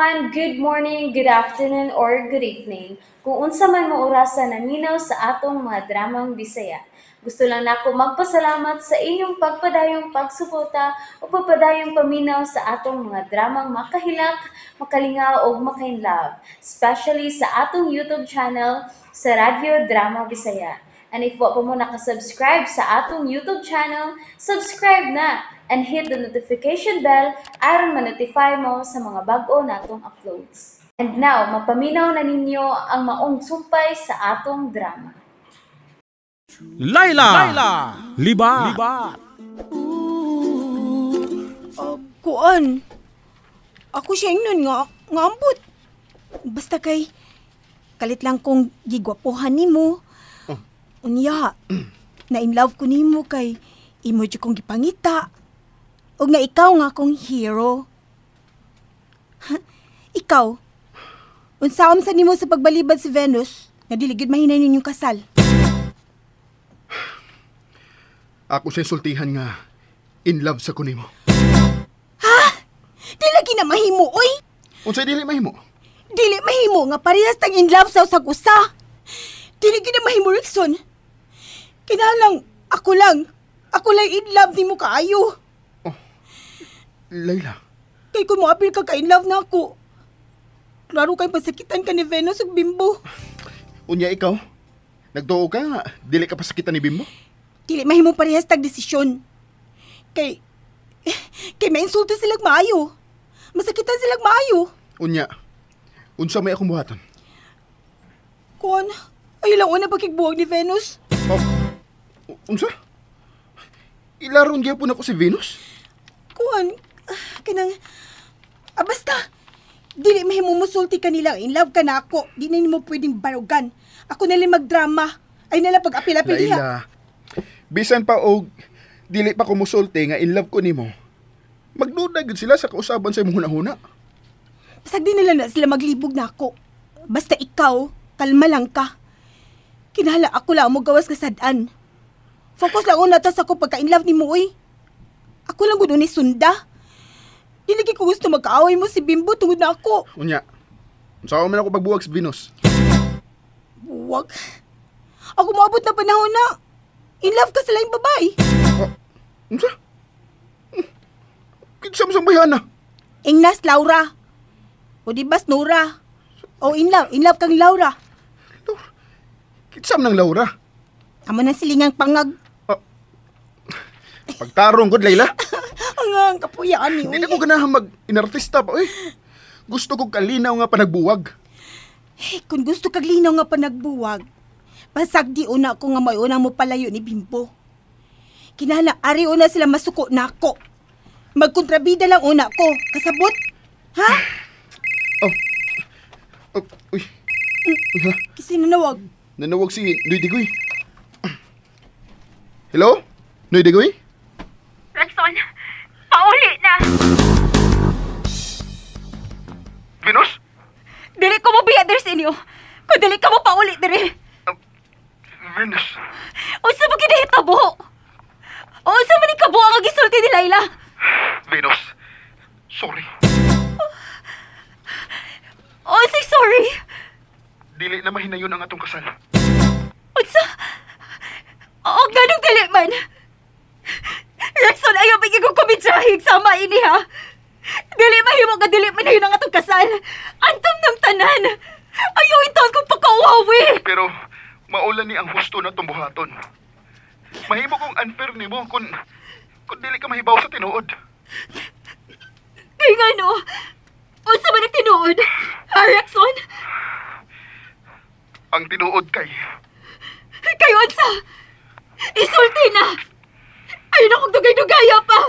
Everyone! Good morning, good afternoon, or good evening. Kung unsa man mo orasa naminaw sa atong mga dramang Bisaya. Gusto lang nako magpasalamat sa inyong pagpadayong pagsuporta o pagpadayong paminaw sa atong mga dramang makahilak, makalingaw ug makainlove, especially sa atong YouTube channel sa Radyo Drama Bisaya. And if wa pa mo nakasubscribe sa atong YouTube channel, subscribe na and hit the notification bell aron ma-notify mo sa mga bag-o natong uploads. And now, mapaminaw na ninyo ang maong sumpay sa atong drama. Laila, Libat. Kuan. Ako siya ingnon nga nga ambot. Basta kay kalit lang kong gigwapohan nimo. Unya, na in love ko nimo kay imo jud kong gipangita. Ug nga ikaw nga akong hero. Ha? Ikaw. Unsaon sa nimo sa pagbalibad si Venus nga dili gyud mahinay ninyong kasal? Ako siya sultihan nga in love sa kunimo. Di lagi na mahimo, oy. Unsay dili mahimo? Dili mahimo nga parehas tang in love sa usag usa. Dili gyud na mahimo, Rickson. Kinahanglan ako lang. Ako lang in love nimo kaayo. Layla, Kay kung moapil ka ka in love na ako. Klaro kay pasakitan ka ni Venus ug Bimbo. Unya ikaw? Nagtuo ka nga dili ka pasakitan ni Bimbo? Dili mahimo parehas tag desisyon. Kay mainsulto silag maayo. Masakitan silag maayo. Unya, unsa may akong buhaton? Kuan, ayo lang una pakigbuwag ni Venus. Oh, unsa? Ilaron gyapon ako si Venus? Kuan, kanang basta dili mahimo mosulti kanila in love ka na ako. Di na nimo pwedeng barugan. Ako na lang magdrama. Ay na lang pag-apil-apil diha. Laila, bisan pa og dili pa ko musulti nga in love ko nimo. Magduda gyud sila sa kausaban sa imong hunahuna. Basta di nila na sila maglibog na ako. Basta ikaw, kalma lang ka. Kinahanglan ako lang mo gawas kasadaan. Focus lang una ta sa ko pagka in love nimo oy. Ako lang gud ni sunda. Dili ko gusto magkaaway mo si Bimbo tungod na ako. Unya, unsa man ako pagbuwag si Venus? Buwag. Ako moabot na panahon na in love ka sa laing babae. Oh, unsa? Kinsa man sa bayana? Ingnas Laura. O di bas Nora. O in love kang Laura. Laura. Kinsa man ng Laura? Amo na silingang pangag. Pagtarong gud, Layla. Ang kapuyaan ni. Hindi na ko ganahan mag-inartista pa, oy. Gusto ko kalinaw nga panagbuwag. Eh, kung gusto kag linaw nga panagbuwag, pasag di una ko nga may unang mo palayo ni Bimbo. Kinahanglan ari una sila masuko nako. Magkontrabida lang una ko. Kasabot? Ha? Oh. Oh, uy. Uy, ha? Kasi nanawag. Nanawag si Noy Digoy. Hello? Noy Digoy? Rexon, pauli na! Venus? Dili ko mo biya diri sa inyo. Kung dili ka mo pauli diri. Venus. Unsa ba kinahitabo? Unsa man ni kabuang ang gisulti ni Layla? Venus. Sorry. Unsa sorry? Dili na mahinayon ang atong kasal. Unsa? Og ganong dili man. Rexon, ayaw bigyan kong komedyahig sama ini ha. Dili mahimo nga dili man ang atong kasal. Antom ng tanan. Ayaw intaon kong pakauwawi. Pero maulan ni ang husto na itong buhaton. Mahimo kong unfair nimo kung dili ka mahibaw sa tinuod. Kay nga no, unsa man ang tinuod? Ha, Rexon? Ang tinuod kay... Kay unsa? Isulti na! Ayun akong dugay-dugaya pa!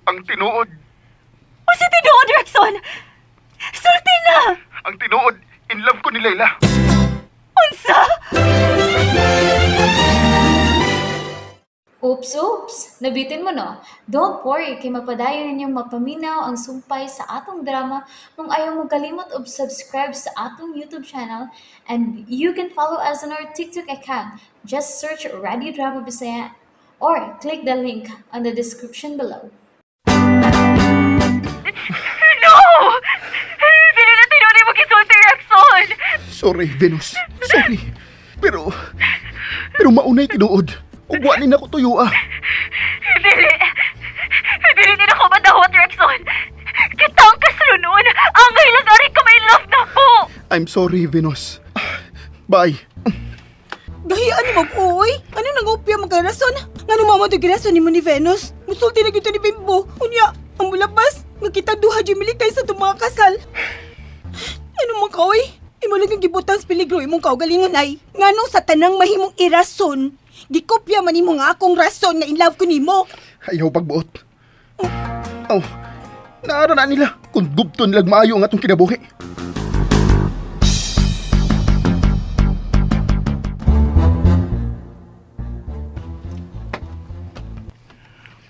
Ang tinuod... Unsa tinuod, Rexon? Sulti na! Ang tinuod, in love ko ni Layla. Unsa? Oops, oops! Nabitin mo, no? Don't worry, kay mapadayon ninyong mapaminaw ang sumpay sa atong drama kung ayaw mo kalimot og subscribe sa atong YouTube channel, and you can follow us on our TikTok account. Just search Radio Drama Bisaya or click the link on the description below. No! Sorry, Venus. Sorry. Pero maunay tinuod. Ug wa ni nako tuyo ah. Dili. Dili din ako madawat, Rexon. Kita ang kaslunon. Angay lang ari ka may love na po. I'm sorry, Venus. Bye. Gahiyaan ni mag-uoy. Ano nang upya magkarason? Ngano mama to girason nimo ni Venus? Musulti na gyud ni Bimbo. Unya, ang mulabas nga kita duha jud milikay sa itong mga kasal. Ano man ka, oy? Imo lang yung gibutang sa peligro imong kaugalingon ay. Ngano sa tanang mahimong irason, gikopya man nimo nga akong rason nga in love ko nimo. Ayaw pagbuot. Aw, naara na nila kung gubton lag maayo ang atong kinabuhi.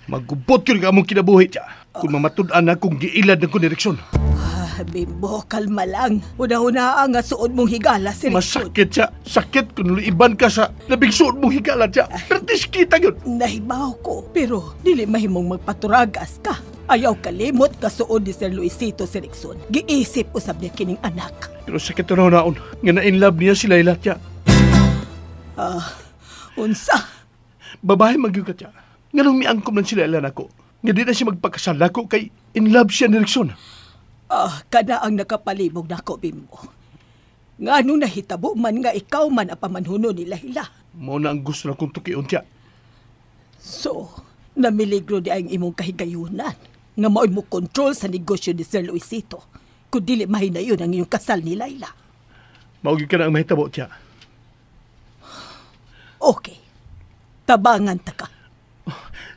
Magubot yun ka among kinabuhi siya. Kung mamatud-an na kung giilad ng direksyon. Ah, Bimbo, kalma lang. Una-una ang suod mong higala si Richard. Masakit siya. Sakit kung luiban ka sa labing suod mong higala siya. Pertis kita yun. Nahibaw ko, pero dili mahimong magpaturagas ka. Ayaw kalimot ka suod ni Sir Luisito si Rickson. Giisip usab niya kining anak. Pero sakit na naon nga na-in love niya si Layla siya. Unsa? Babae magyud ka siya. Nga nung miangkom lang si Layla nako. Nga di na siya magpakasal nako kay in love siya ni Rickson. Ah, kana ang nakapalibog nako, Bimbo. Nga nung nahitabo man nga ikaw man ang pamanhuno ni Layla. Mao na ang gusto na kong tukion siya. So, namiligro di ang imong kahigayunan nga mao'y mo kontrol sa negosyo ni Sir Luisito. Kung dili mahinayon ang iyong kasal ni Layla. Mao gyud ka na ang mahitabo siya. Okay. Tabangan ta ka.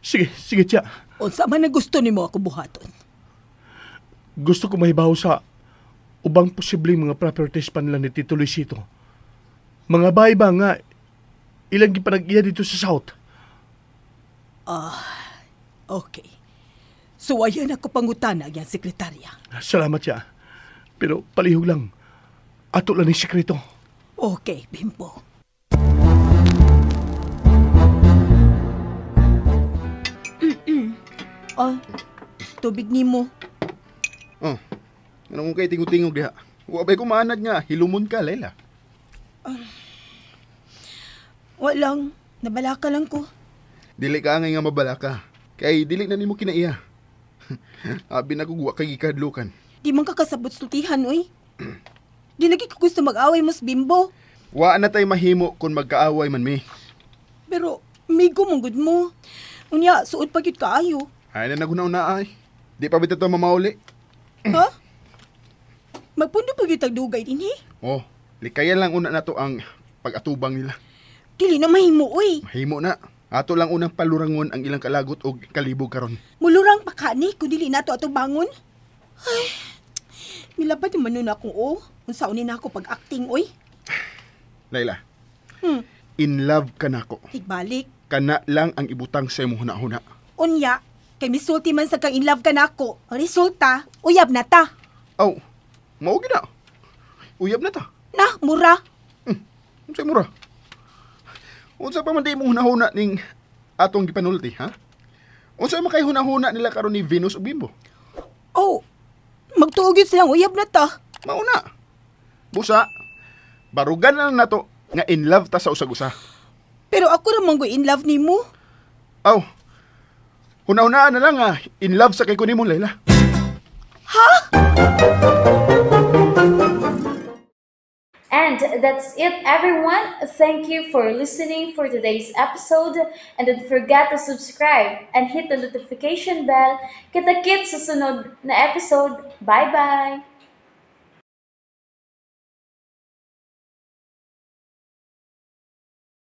Sige, sige siya. Unsa man ang gusto nimo ako buhaton. Gusto ko mahibaw sa ubang posibleng mga properties pa nila ni Tito Luisito. Mga bahay ba nga ilang gipanag-iya dito sa South? Okay. So ayan ako pangutana ang iyang sekretarya. Salamat siya. Pero palihog lang. Ato lang ni sekreto. Okay, Bimbo. Oh, tubig nimo. Oh, ano kung kay tingog-tingog diha? Wa bay kumaanad nga, hilumon ka, Layla. Walang, nabalaka lang ko. Dili ka angay nga mabalaka. Kay dili na nimo kinaiya. Abi na ko wa kay gikadlukan. Di man kakasabot sultihan, oy. Di lagi ko gusto mag-away mo sa Bimbo. Wa na tay mahimo kung magkaaway man mi. Pero, migo mong gud mo. Unya, suod pa gyud kaayo. Ay na nagunaw na ay. Di pa bitaw to mamauli. Ha? Magpundo pa gyud tagdugay dinhi. Oh, likayan lang una nato ang pag-atubang nila. Dili na mahimo, oy. Mahimo na. Ato lang unang palurangon ang ilang kalagot og kalibog karon. Mulurang pa kani kung dili nato ato bangon. Ay, milabad naman nun akong o. Unsa ni na ako pag-acting, oy. Layla. In love ka nako. Higbalik. Kana lang ang ibutang sa imong huna-huna. Unya, kay misulti man sa kang in love ka nako. Ang resulta, uyab na ta. Aw, mao gyud na. Uyab na ta. Na, mura. Unsay mura? Unsa pa man di imong hunahuna ning atong gipanulti, ha? Unsa man kay hunahuna nila karon ni Venus ug Bimbo? Oh, magtuo gyud silang uyab na ta. Mao na. Busa, barugan na lang nato nga in love ta sa usag-usa. Pero ako ra man in love nimo. Aw, hunahunaan na lang nga in love sa kay ko nimo, Layla. Ha? And that's it, everyone. Thank you for listening for today's episode. And don't forget to subscribe and hit the notification bell. Kita-kits sa sunod na episode. Bye-bye!